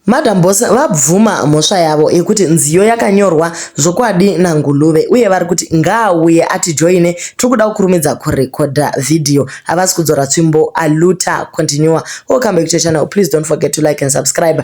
Madam Boss vabvuma mhosva yavo yekuti nziyo yakanyorwa zvokwadi naNgulube uye vari kuti ngaauye atijoine, tiri kuda kukurumidza kurekodha vhidhiyo. Havasi kudzora tsvimbo. Aluta continua. Welcome back to your channel. Please don't forget to like and subscribe.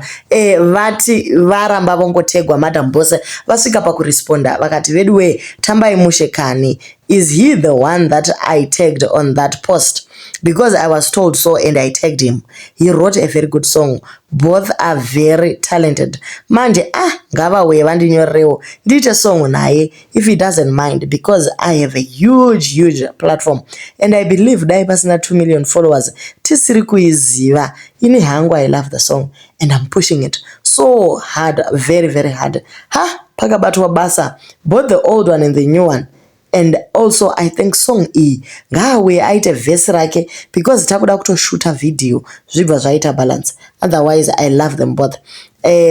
Vati varamba vongotegwa Madam Boss vasvika pakuresponda vakati veduwe tambai mushe kani. Is he the one that I tagged on that post? Because I was told so and I tagged him. He wrote a very good song. Both are very talented. Manje ngavauye vandinyorerewo ndiite song naye if he doesn't mind, because I have a huge, huge platform and I believe dai pasina 2 million followers tisiri kuiziva. Ini hangu I love the song and I'm pushing it so hard, very, very hard. Ha, pakabatwa basa, both the old one and the new one. And also I think song iyi ngaauye aite vhesi rake because takuda kutoshuta vhidhiyo zvibva zvaita balance. Otherwise I love them both.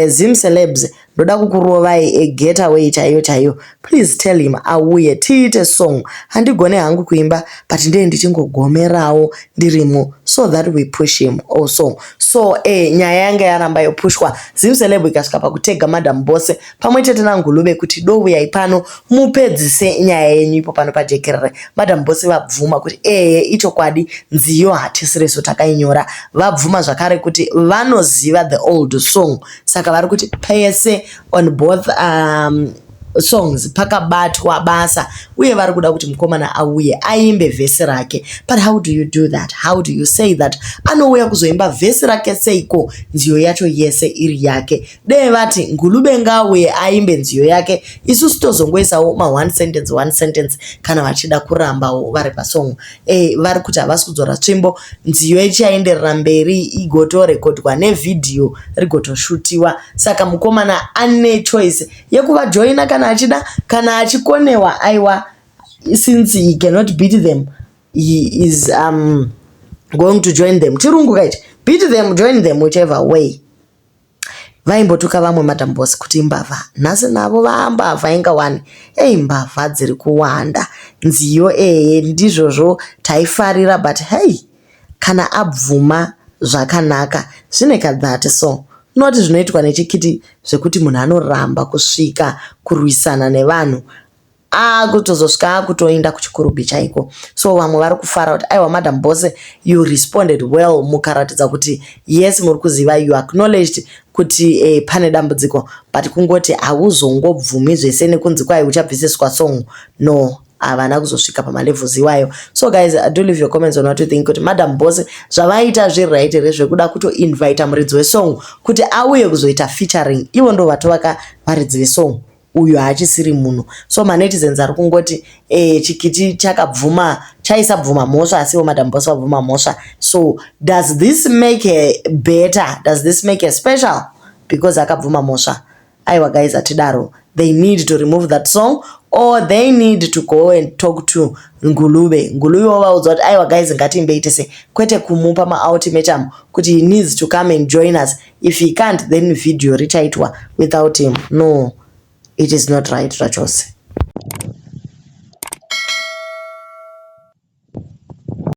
Zim celebs, ndoda kukurovai a getaway chaiyo chaiyo. Please tell him auye tiite song. Handigone hangu kuimba, but ndee ndichingogomerawo ndirimo so that we push him also. So nyaya yanga yaramba yopushwa. Zim celeb ikasvika pakutega Madam Boss pamwe chete naNgulube kuti douyai pano mupedzise nyaya yenyu ipo pano pajekerere. Madam Boss vabvuma kuti ehe, ichokwadi, nziyo hatisireso takainyora. Vabvuma zvakare kuti vanoziva the old song, saka vari kuti pese on both songs pakabatwa basa uye vari kuda kuti mukomana auye aimbe vhesi rake. But how do you do that? How do you say that anouya kuzoimba vhesi rake seiko nziyo yacho yese iri yake? Dee vati Ngulube ngaauye aimbe nziyo yake, isusu tozongoisawo ma one sentence, one sentence kana vachida kurambawo vari pasong. Vari kuti havasi kudzora tsvimbo, nziyo ichaenderera mberi igotorekodwa nevhidhiyo rigotoshutiwa. Saka mukomana ane choice yekuvajoina kana achida, kana achikonewa aiwa, since he cannot beat them, he is going to join them. Chirungu kaiti beat them, join them, whichever way. Vaimbotuka vamwe Madam Boss kuti imbavha, nhasi navo vambavha inga wani. Ei, mbavha dziri kuwanda. Nziyo ehe, ndizvozvo taifarira, but hei, kana abvuma zvakanaka, zvine kadhati. So noti zvinoitwa nechikiti zvekuti munhu anoramba kusvika kurwisana nevanhu, akutozosvika akutoenda kuchikurubhi chaiko. So vamwe vari kufara kuti aiwa, Madam Boss, you responded well, mukaratidza kuti yes, muri kuziva, you acknowledged kuti pane dambudziko, but kungoti hauzongobvumi zvese nekunzi kwai uchabvisiswa song. No, havana kuzosvika pamalevels iwayo. So guys, do leave your comments on what you think, kuti Madam Boss zvavaita zviri right here zvekuda kutoinvita muridzi wesong kuti auye kuzoita featuring? Ivo ndo vatovaka varidzi vesong, uyu haachisiri munhu. So manetizens ari kungoti chikiti chakabvuma, chaisabvuma mhosva, asiwo Madam Boss vabvuma mhosva. So does this make a better? Does this make a special because akabvuma mhosva? Aiwa guys, hatidaro. They need to remove that song or they need to go and talk to Ngulube. Ngulube wavaudza kuti aiwa guys, ngatiimbeite se, kwete kumupa maultimatum kuti he needs to come and join us. If he can't, then video richaitwa without him. No, it is not right zvachose.